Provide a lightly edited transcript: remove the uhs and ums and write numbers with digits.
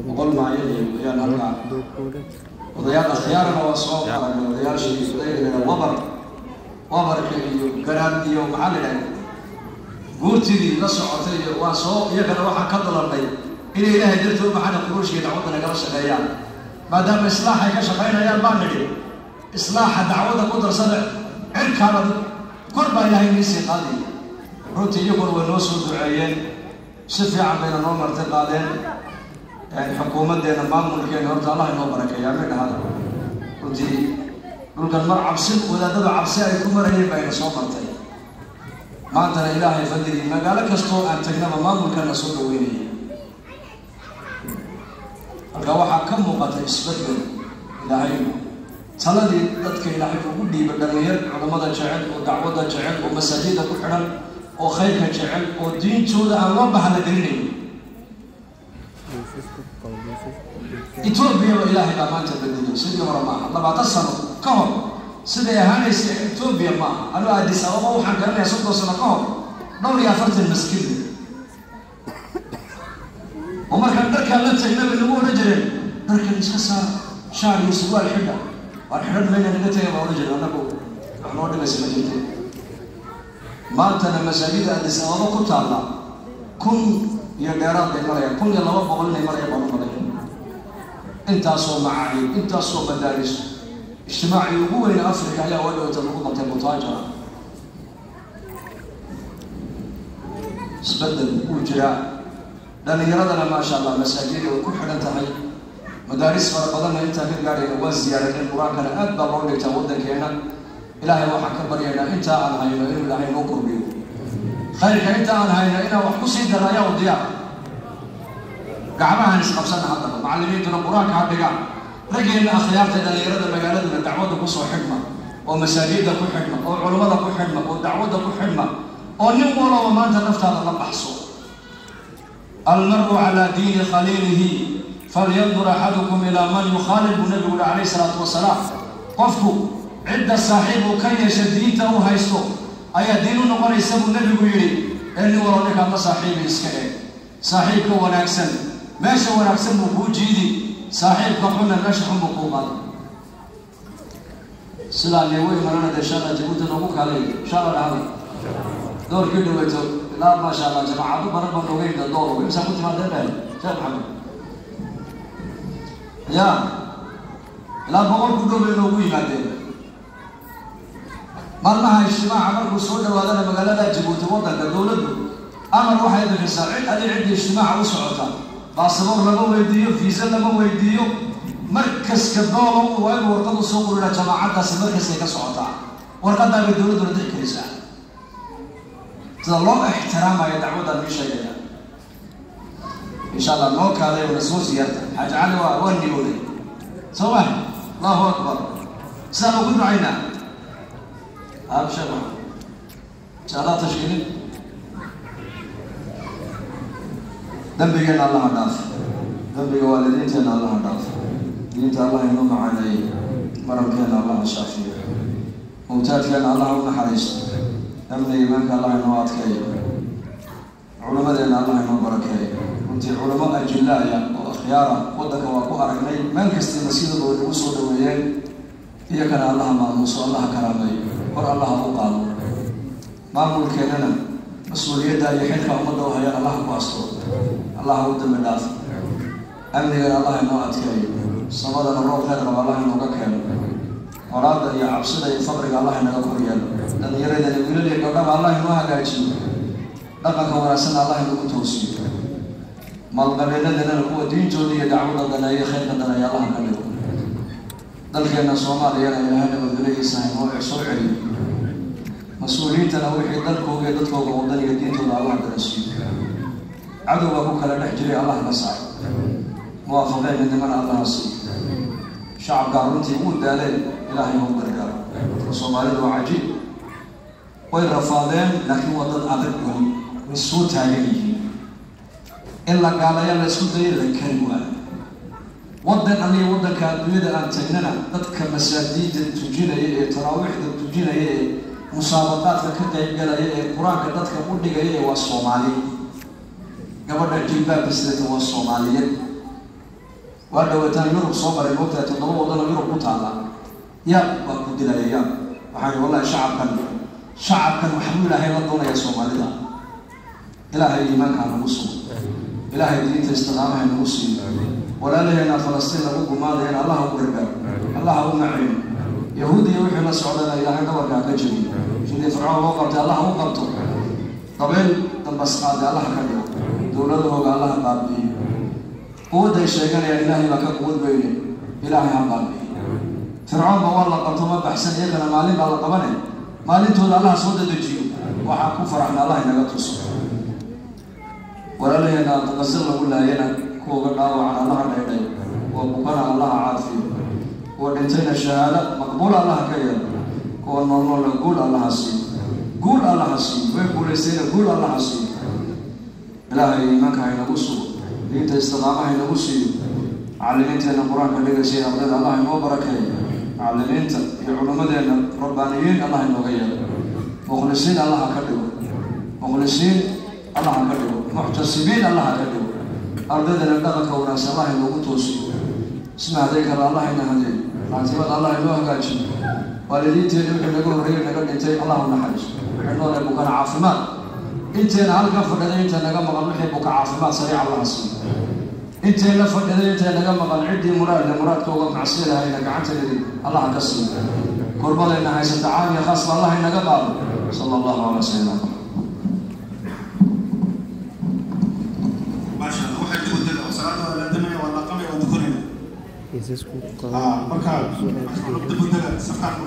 Boqol maayo ayaan halkaa odayaal akhyaarana waa soo aragnay, odayaashii odayga wabar wabarka iyo garaad iyo maxaa la idhaha guurtidii la socotay iyo waa soo iyagana waxaan ka dalabnay inay Ilaahay dartood maxana quruushkii dacwadda nagala shaqeeyaan, maadaama islaaxay ka shaqaynayaan baan nidhi islaaxa dacwadda ku darsada, cirkaana kor baa Ilaahay nii sii qaadaya. Runtii iyaguna way noo soo duceeyeen, si fiican bayna noo marti qaadeen. Xukuumaddeena, maamulkeena horta Allah inoo barakeeya, amiin dhahada. Runtii dhulkan mar cabsi wadaadada cabsi ay ku marayeen bayna soo martay, maantana Ilaahay fadligii magaalo kastoo aan tagnaba maamulkana soo dhaweynaya. Halka waxaa ka muuqata isbeddel. Ilaahay taladii dadka Ilaahay ugu dhiiba dhalinyar culammada jecel oo dacwadda jecel oo masaajida ku xidhan oo khayrka jecel oo diintooda aan loo bahla gelinayn. Etoobiyaba Ilaahay baa maanta bedelay, sidii hore maaha. 20 sano ka hor siday ahaanaysa Etoobiya maaha. Anuu Addis Ababa waxaan garanayaa 30 sano ka hor 44 maskid oo markaan dharkaan la tagnaba nagu odhan jireen dharkan iska saar, shaar iyo surwaal xidha. Waan xidhan mayna, naga taga baa odhan jireen, annagu wax noo dhimaysa ma jirto. Maantana masaajida Addis Ababa ku taalla 1000 iyo dheeraad bay marayaan, 1200 inay marayaan baan u malaya. Intaasoo macaahid, intaasoo madaaris, ijtimaacii ugu weyna Africa ayaa waa dhawata lagu qabtay Mutaajara. Isbeddel wuu jiraa, dhalinyaradana maasha Allah masaajida way ku xidhan tahay, madaaris fara badanna intaan ka gaadhayna waa ziyaaranay. Qur-aankana aad baa loo dhigtaa waddankeenna. Ilaahay waxaan ka baryaynaa intaa aan hayno inuu Ilaahay noo kordhiyo khayrka, inta aan hayno inaan wax kusii darra ayaa u diyaar. Gacmahan isqabsana haddaba, macallimiintuna qur-aanka ha dhigaan, raggeenna akhyaarta dhalinyarada magaaladuna dacwadda kusoo xidhma oo masaajidda ku xidhma oo culummada ku xidhma oo dacwadda ku xidhma oo nin walaba maanta naftaada la baxso. Almaru calaa diini khaliilihi falyandur axadukum ilaa man yukhaalil, buu nabigu uhi calayhi salaatu wasalaam. Qofku cidda saaxiib uu ka yeesha diinta u haysto ayaa diin u noqonaysa, buu nebigu yidhi. Ee nin walo ninkaad la saaxiibi iska eeg. Saaxiibka wanaagsan meesha wanaagsan buu kuu jiidi, saaxiibka xunna meesha xun buu kuu qaadi. Sidaa neewo imanana dee insha Allah Jabuuti noogu kaalay insha Allah dhahda. Doorkii dhaweeto ilaa maasha Allah jamaacado badan baa nooga yimid door imsaa ku timaadeen dhahay Sheekh Maxamed ya ilaa 100 ku dhow bay noogu yimaadeen. Maalmaha ijtimaaca markuu soo dhawaadana magaalada Jabuuti waddanka dowladdu amar waxay bixisaa cid adi ciddii ijtimaaca u socota baasaboor lama weydiiyo, fiisa lama weydiiyo. Markaska doolo waa inuu warqadu soo urura jamaacaddaasi markaskay ka socotaa, warqaddaa bay dowladduna dixi karisaa. Sida loo ixtiraamayo dacwaddaan ii sheegaya. Insha Allah noo kaalay wana soo siyaarta. Xaaji Cali waa niyooday soo ma? Allahu akbar, sidaan ugu ducaynaa ab sheekh Maxamed insha Allah tashkiilin. Dembigeenna Allaha dhaaf, dembiga waalidiinteenna Allaha dhaaf, diinta Allah inoo macaaneeyey, maralkeenna Allaha shaafiyo, mawtaadkeenna Allaha u naxariisto, amniga iimaanka Allah inoo adkeeyo, culimmadeenna Allah inoo barakeeyo. Runtii culimo ajilaaya oo akhyaara waddanka waa ku aragnay, meel kasta masjidaba way nagu soo dhaweeyeen. Iyakana Allaha maamuuso, Allaha karaameeyo, kor Allaha u qaado. Maamulkeennana mas-uuliyadda iyo xilka ummadda u hayaan Allaha ku asturo, Allaha u dambi dhaaf, amnigana Allah inoo adkeeyo, samadana roob khayr qaba Allah inooga keeno, colaadda iyo cabsida iyo faqriga Allah inaga kor yeelo, dhalinyaradana wiilal iyo gabdhaba Allah inoo hagaajiyo, dhaqanka wanaagsanna Allah inagu toosiyo, maalqabeeladana kuwa diintooda iyo dacwadda daneeya khayrka daneeya Allah ka dhigo. Dalkeenna Soomaaliyana Ilaahay nabadgelyadiisa haynoo soo celiyo, mas-uuliyiintana wixii dalkooga iyo dadkooga wadaniga diintooda Allah darasiiyo, cadowga ku kala dhex jiray Allah ka saaro, muwaafaqeen midnimana Allaha siiyo. Shacabkaa runtii wuu daaleen, Ilaahay hau gargaaro. Dadka Soomaalida waa cajiib, way rafaadeen laakiin waa dad adag, weli way soo taagan yihiin. In la gaalaya la isku dayo la kari waayo. Waddan aniga waddanka adduunyada aan tagnana dadka masaajida tujinaya ee taraawiixda tujinaya ee musaabaqaadka ka qaybgalaya ee qur-aanka dadka u dhigaya ee waa Soomaali. Gabadha jilbaabka sidata waa Soomaaliyeed. Waa dhawataan Yurub soo maray, moogtahay 7 waddan oo Yurub ku taalla. Yaab baa ku dilaya, yaab. Waxaan wallahi shacabkan waxbuu Ilaahay la doonayaa Soomaalida. Ilaahay iimaanka ha nagu sugo, Ilaahay diinta istiqaamaha nagu siiyo. Walaalaheena Falastiin lagu gumaadayana Allah u gargaaro, Allah u maciino. Yahuudiya wixii la socdana Ilaahay dhabarka ha ka jebiyo. Sidii Fircoon loo qabtay Allah u qabto, dabeyl dambas qaaday Allah ka dhigo, dowladahooga Allah baabi'iyo. Quwadday sheeganayaan Ilaahay baa ka quwad weyne, Ilaahay ha baabi'iyo. Fircoon ba waa la qabto, ma baxsan, iyagana maalin baa la qabane, maalintooda Allah soo dedejiyo. Waxaa ku faraxna Allah inaga tuso. Walaalaheena Qasir lagu laayana kuwa dhaawacan Allaha dhaydhay, kuwa bukana Allaha caafiyo, kuwa dhintayna shahaado maqbuul Allaha ka yeelo, kuwa noolnoolna guul Allaha siiyo, guul Allaha siiyo, way guulaystayna guul Allaha siiyo. Ilaahay iimaanka ha inagu sugo, diinta istiqaamaha inagu siiyo. Macallimiinteena Qur-aanka dhegaysiin ardayda Allah inoo barakeeyo. Macallimiinta iyo culimmadeenna rabbaaniyiin Allah inooga yeelo, mukhlisiin Allaha ka dhigo, mukhlisiin Allaha ka dhigo, muxtasibiin Allaha ka dhigo. Ardaydana dhaqanka wanaagsan Allah inoogu toosiyo, isma haday kale Allah ina hadeeyo, khaatibada Allah inoo hagaajiyo. Waalidiinteena wixii naga horreeyey naga dhintay Allah u naxariiso, wixii noole bukana caafimaad. Inteena halkan fadhiday, inta naga maqan, wixii buka caafimaad sariic Allah siiyo. Inteena fadhiday, intay naga maqan, ciddii muraadle muraadka uga macsiya lahayna gacanteedii Allah ka siiyo. Kurbadayna haysata caamiya khaasba Allah inaga qaado. Sala allahu calaa sayidina Muxamed. Maasha Allah, waxay ku wadada oo salaada waa la damaya, waa la qamaya, waa dukanayna. Marka dib u dega safkaan.